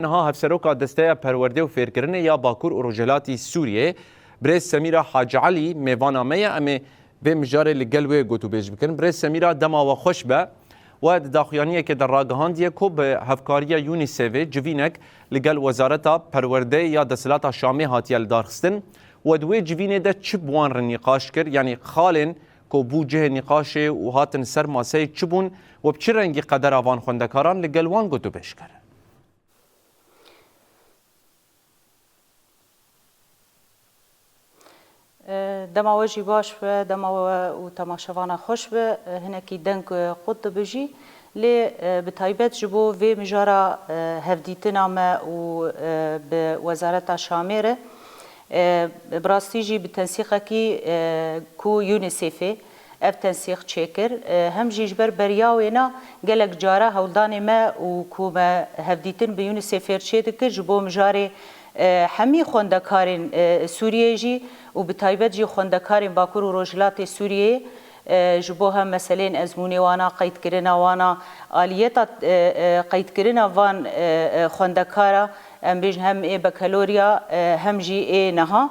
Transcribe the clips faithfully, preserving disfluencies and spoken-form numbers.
Niha Hevseroka Desteya Perwerdê û Fêrkirinê ya Bakur û Rojhilatî Sûriyê, Birêz Semîra Hacî Elî, mêvana me ye. Em ê vê mijarê li gel wê gotûbêj bikin. Birêz Semîra, dema we xweş be. We di daxuyaniyekê de ragihandiye ku bi hevkariya UNICEFê civînek li gel Wezareta Perwerdeyê ya Desthilata Şamê hatiye lidarxistin. We di wê civînê de çi bi wan re nîqaş kir? Yanî xalên ku bû cihê nîqaşê û hatin ser maseyê çi bûn? We bi çi rengî qedera van xwendekaran li gel wan gotûbêj kir? Dema we jî baş be, dema we û temaşevana xweş be. Hinekî deng qut dibe jî, lê bi taybet ji bo vê mijara hevdîtina me û bi Wezareta Şamê re, bi rastî jî bi tensîqekî ku UNICEFê ev tensîq çêkir. E, hem jî ji ber beriya wêna gelek cara hewldanê me û ku me hevdîtin bi UNICEFê re çêdikir ji bo mijarê, e, hemî xwendekarên, e, Sûriyeyê jî û bi taybet jî xwendekarên Bakur û Rojhilatê Sûriyeyê, e, ji bo hem meseleyên ezmûnê wana, qeydkirina wana, aliyeta, e, e, qeydkirina van, e, e, xwendekara, em bêjin hem ê bekeloriya, e, hem jî ê niha.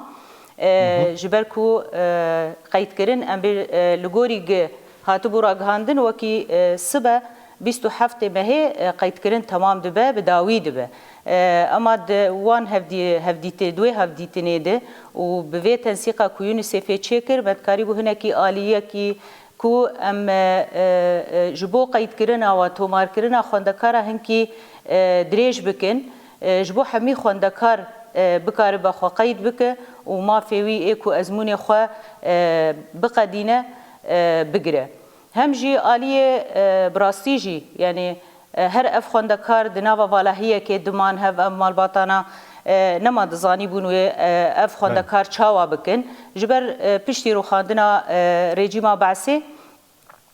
E, ji ber ku, e, qeydkirin, em bê, e, li gorî gi hatibû ragihandin, wekî, e, sibe bîst û heftê mehê, e, qeydkirin temam dibe, bi dawî dibe. E, ema di wan hevdî-, hevdîtê, di wê hevdîtinê de û bi vê tensîqa ku UNICEFê çêkir, me dikarîbû hinekî aliyekî ku em, e, e, e, ji bo qeydkirina wan, tomarkirina xwendekara hinkî, e, dirêj bikin, e, ji bo hemî xwendekar, e, bikaribe xwe qeyd bike û mafê wî ê ku ezmûnê xwe, e, biqedîne, e, bigire. Hem jî aliyê, e, bi rastî jî, yanî, e, her ev xwendekar di nava valahiyekê diman hev, ev malbatana, e, nema dizanîbûn wê, e, ev xwendekar çawa bikin. Ji ber, e, piştî rûxandina, e, rejîma Be'sê,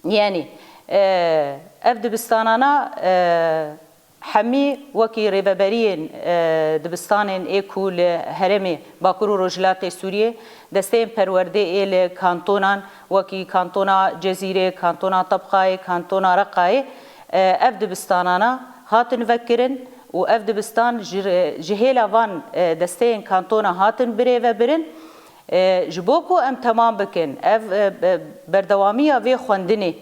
yanî, e, ev dibistanana, e, hemî wekî rêveberiyên, e, dibistanên ê ku li herêmê Bakur û Rojhilatê Sûriyê, desteyên perwerdê ê li kantonan, wekî kantona Cezîrê, kantona Tebqayê, kantona Reqayê, e, ev dibistanana hatin vekirin û ev dibistan ji, ji hêla van, e, desteyên kantona hatin birêvebirin. E, ji bo ku em temam bikin, ev, e, be-, berdewamiya vê xwendinê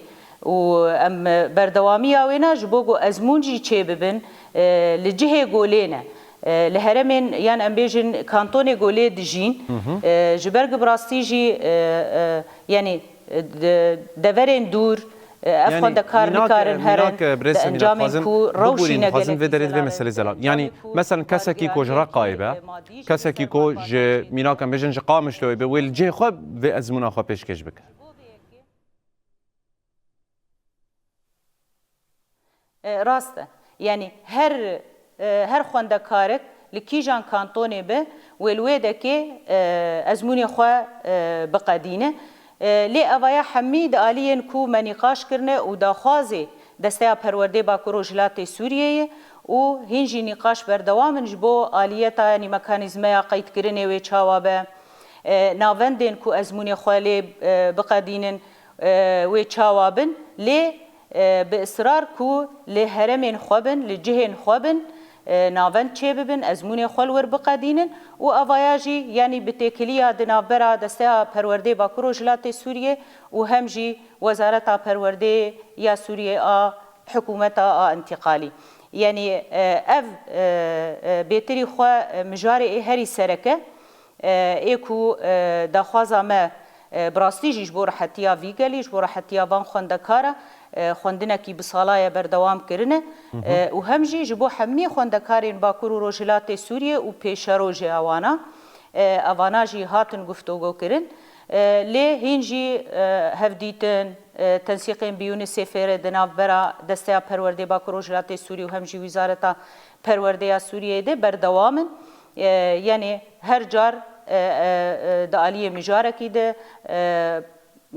û em, e, berdewamiya wêna ji bo ku ezmûn jî çêbibin, e, li cihê ku lê ne. E, li herêmên, yan em bêjin kantonê ku lê dijîn, e, ji ber ku bi rastî jî, e, e, yanî, e, de-, deverên dûr, e, ev xwendekar nikarin herin, e, di encamên ku rewşîne gelekî zelal e. Yanî, meselen, kesekî ku ji Reqayê be, kesekî ku ji mînak em bêjin ji Qamişloyê be, wê li cihê xwe vê ezmûna xwe pêşkêş bike. E, rast e. Yanî her, e, her xwendekarek li kîjan kantonê be, wê li wê dekê, e, ezmûnê xwe, e, biqedîne. E, lê evaya hemî di aliyên ku me nîqaş kirine û daxwazê Desteya Perwerdê Bakur Rojhilatê Sûriyeyê û hîn jî nîqaş berdewam in ji bo aliyeta, yanî mekanîzmeya qeydkirinê wê çawa be, e, navendên ku ezmûnê xwe lê, e, biqedînin, e, wê çawa bin, lê, e, bi israr ku li herêmên xwe bin, li cihên xwe bin, e, navend çêbibin, ezmûnê xwe li wir biqedînin û evaya jî, yanî bi têkiliya di navbera Desteya Perwerdê Bakur Rojhilatê Sûriyê û hem jî Wezareta Perwerdê ya Sûriyê a hikûmeta a întîqalî. Yanî, e, ev, e, e, bêtirî xwe, e, mijarê ê herî sereke, e, ê ku, e, daxwaza me, e, bi rastî jî ji bo rehetiya vî gelî, ji bo rehetiya van xwendekara, e, xwendinekî bi sala ye berdewam kirine, e, û hem jî ji bo hemî xwendekarên Bakur û Rojhilatê Sûriyê û pêşerojê ewana, e, evana jî hatin guftûgo kirin. E, lê hîn jî, e, hevdîtin, e, tensîqên bi UNICEFê re di navbera Desteya Perwerdê Bakur Rojhilatê Sûriyê û hem jî Wizareta Perwerdê ya Sûriyeyê de berdewam in. E, yanî her car, e, e, e, di aliyê mijarekî de, e,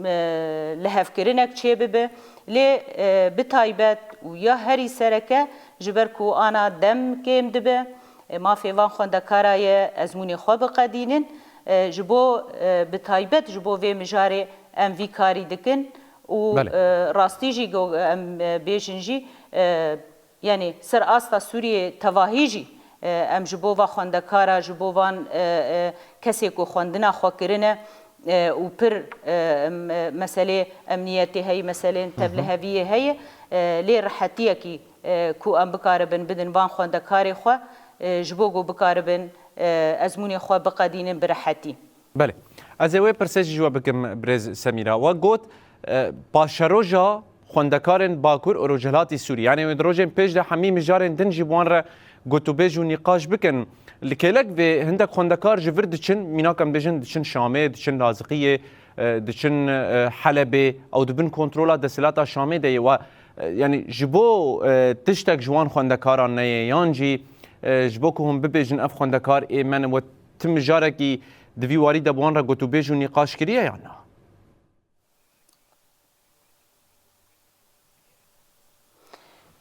e, lihevkirinek çêbibe. Lê, e, bi taybet û ya herî sereke ji ber ku ana dem kêm dibe, e, mafê van xwendekara ye ezmûnê xwe biqedînin. E, ji bo, e, bi taybet ji bo vê mijarê em vî karî dikin û, Belê. e, rastî jî go-, em, e, bêjin jî, e, yanî ser asta Sûriyê tevahî jî, E, em ji bo va xwendekara, ji bo van, e, e, kesê ku xwendina xwe kirine, e, û pir, e, em, e, meselê emniyetê heye, meselên tevliheviyê heye, e, lê rihetiyekî, e, ku em bikaribin bidin van xwendekarê xwe, e, ji bo ku bikaribin, e, ezmûnê xwe biqedînin bi rihetî. Belê. Ez ê wê pirsê jî ji we bikim, birêz Semîra. We got, e, paşeroja xwendekarên Bakur û Rojhilatî Sûrî. Yanî wê di rojên pêş de hemî mijarên din jî bi wan re gotûbêj û nîqaş bikin. Li kêlek vê hindek xwendekar ji vir diçin, mînak em bêjin diçin Şamê, diçin Laziqiyê, e, diçin, e, Helebê, ew di bin kontrola desthilata Şamê de ye. We, e, yanî ji bo, e, tiştek ji wan xwendekaran neyê, yan jî, e, ji bo ku hûn bibêjin ev xwendekar ê me ne, we ti mijarekî di vî warî de bi wan re gotûbêj û nîqaş kiriye yan na?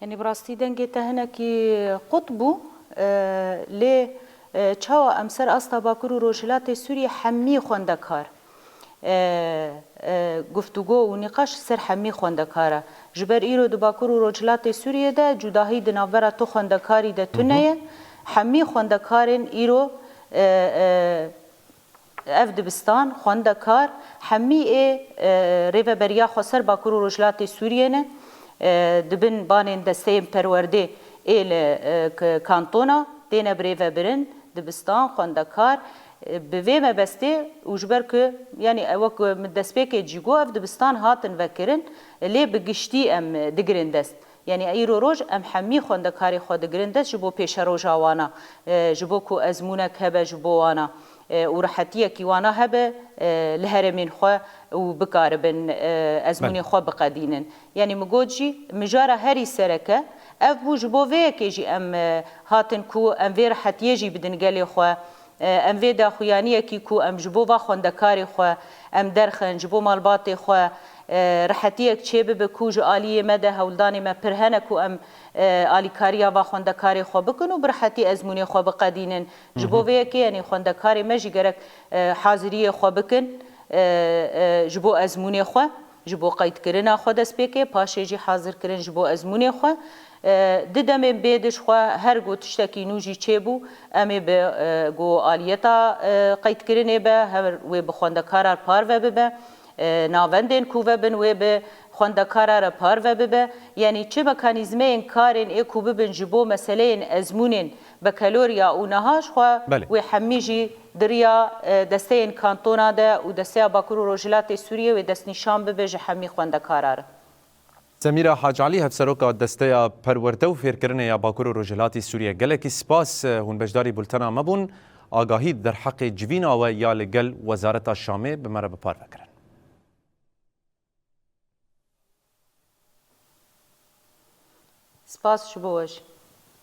Yanî bi rastî dengê te hinekî qut bû, e, lê, e, çawa em ser asta Bakur û Rojhilatê Sûriyê hemî xwendekar, e, e, guftûgo û nîqaş ser hemî xwendekar e. Ji ber îro di Bakur û Rojhilatê Sûriyê de cudahî di navbera tu xwendekarî de tune ye. Hemî xwendekarên îro, e, e, ev dibistan, xwendekar, hemî ê, e, rêveberiya xweser Bakur û Rojhilatê Sûriyê ne. E, di bin banên desteyên perwerdê ê li, e, k-, kantona têne birêvebirin, dibistan, xwendekar, e, bi vê mebestê û ji ber ku, yanî, e, wek min destpêkê jî got, ev dibistan hatin vekirin, lê bi giştî em, e, digirin dest. Yanî îro roj em hemî xwendekarê xwe digirin dest ji bo pêşeroja wana, e, ji bo ku ezmûnek hebe ji bo wana, e, û rihetiyekî wana hebe, e, li herêmên xwe û bikaribin, e, ezmûnê Belê. xwe biqedînin. Yanî min got jî, mijara herî sereke ev bû, ji bo vê yekê jî em, e, hatin ku em vê rihetiyê jî bidin gelê xwe. E, em vê daxuyaniyekî ku em ji bo va xwendekarê xwe, em derxin, ji bo malbatê xwe, e, rihetiyek çêbibe ku ji aliyê me de hewldanê me pir hene ku em, e, alîkariya va xwendekarê xwe bikin û bi rihetî ezmûnê xwe biqedînin. Ji bo vê yekê, yanî xwendekarê me jî gerek, e, haziriyê xwe bikin, e, e, ji bo ezmûnê xwe, ji bo qeydkirina xwe destpêkê, paşê jî hazirkirin ji bo ezmûnê xwe. E, di demên bê diş xwe her ku tiştekî nû jî çêbû, em ê bi, e, ku aliyeta, e, qeydkirinê be, her wê bi xwendekara parve bibe, e, navendên ku vebin wê bi xwendekara re parve bibe. Yanî çi mekanîzmeyên karên ê ku bibin ji bo meseleyên ezmûnên bekeloriya û niha ji xwe Belê. wê hemî jî di riya, e, desteyên kantona de û desteya Bakur û Rojhilatê Sûriyê wê destnîşan bibe ji hemî xwendekara re. Semîra Hacalî, hevseroka Desteya Perwerde û Fêrkirinê ya Bakur û Rojhilatî Sûriyê, gelekî spas, hûn beşdarî bultena me bûn. Agahî derheqê civîna we ya li gel Wezareta Şamê bi me re bi parve kirin. Spas ji bo we jî.